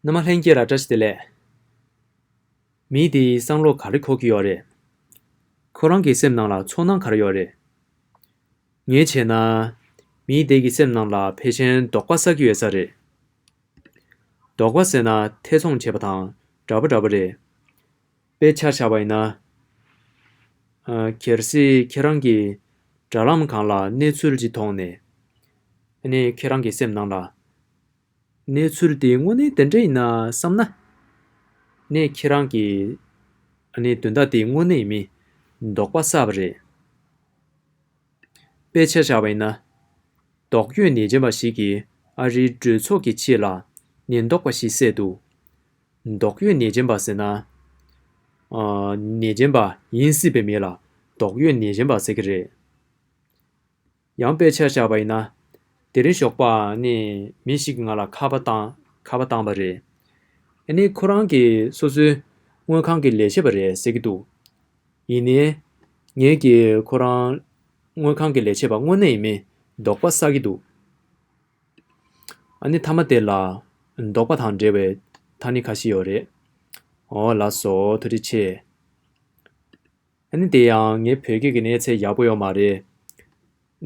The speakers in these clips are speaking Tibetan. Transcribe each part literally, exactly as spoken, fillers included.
རྣམ་པ་ལྷན་རྒྱས་ལ་བཀྲ་ཤིས་བདེ་ལེགས། མི་དེའི་བསམ་བློ་ག་རེ་འཁོར་གྱི་ཡོད་རེད། ཁོ་རང་གི་སེམས་ནང་ལ་ཚོར་སྣང་ག་རེ་ཡོད་རེད། ངས་བྱས་ན། མི་དེ་གི་སེམས་ནང་ལ་ཕལ་ཆེར་དོགས་པ་ཟ་གི་ཡོད་ས་རེད། དོགས་པ་ཟེར་ན་ཐེ་ཚོམ་བྱེད་པ་དང་འདྲ་པོ་འདྲ་པོ་རེད། དཔེ་ཆ་བཞག་པ་ཡིན་ན། ཨ། གལ་སྲིད་ཁྱེད་རང་གིས་དྲ་ལམ་སྒང་ལ་གནས་ཚུལ་ཅིག་མཐོང་ནས། ཨ་ནི་ཁྱེད་རང་གི་སེམས་ནང་ལ། གནས་ཚུལ་དེ་དངོས་གནས་དེ་འདྲ་ཡིན་ན་བསམ་ན། ནས་ཁྱེད་རང་གི། ཨ་ནི་དོན་དག་དེ་དངོས་གནས་ཡིན་མིན་དོགས་པ་ཟ་བ་རེད། དཔེ་ཆ་བཞག་པ་ཡིན་ན། དོགས་ཡོད་ཉེས་ཅན་པ་ཞིག་གིས་ཨ་རིའི་གྲོས་ཚོགས་ཀྱི་ཕྱི་ལ་ཉེན་རྟོག་པ་ཞིག་བསད་འདུག་དོགས་ཡོད་ཉེས་ཅན་པ་ཟེར་ན། ཨ། ཉེས་ཅན་པ་ཡིན་སྲིད་པའི་མི་ལ་དོགས་ཡོད་ཉེས་ཅན་པ་ཟེར་གྱི་རེད། ཡང་དཔེ་ཆ་བཞག་པ་ཡིན་ན། དེ་རིང་ཞོགས་པ་ནས་མི་ཞིག་གིས་ང་ལ་ཁ་པར་བཏང་ཁ་པར་བཏང་པ་རེད། ཨ་ནི་ཁོ་རང་གིས་སོ་སོའི་དངུལ་ཁང་གི་ལས་བྱེད་པ་རེད་ཟེར་གྱི་འདུག་ཡིན་ནའི། ངས་ཀྱིས་ཁོ་རང་དངུལ་ཁང་གི་ལས་བྱེད་པ་དངོས་གནས་ཡིན་མིན་དོགས་པ་ཟ་གི་འདུག་ཨ་ནི་མཐའ་མ་དེ་ལ་དོགས་པ་དང་འབྲེལ་བའི་ཐ་སྙད་ཁ་ཤས་ཡོད་རེད། འོ་ལགས་སོ། ཐུགས་རྗེ་ཆེ། ཨ་ནི་དེ་ཡང་ངའི་བོད་སྐད་ཀྱི་གནས་ཚད་ཡག་པོ་ཡོད་མ་རེད།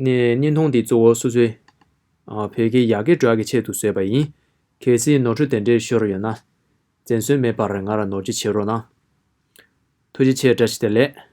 ནས་བརྙན་ཐུང་འདི་གཙོ་བོ་སོ་སོའི། ཨ། བོད་སྐད་ཡར་རྒྱས་འགྲོ་ཡག་གི་ཆེད་དུ་བཟོས་པ་ཡིན། གལ་སྲིད་ནོར་འཁྲུལ་དེ་འདྲས་ཤོར་ཡོད་ན། འཛེམ་ཟོན་མེད་པར་ང་ལ་ནོར་འཁྲུལ་བྱེད་རོགས་གནང་། ཐུགས་རྗེ་ཆེ། བཀྲ་ཤིས་བདེ་ལེགས།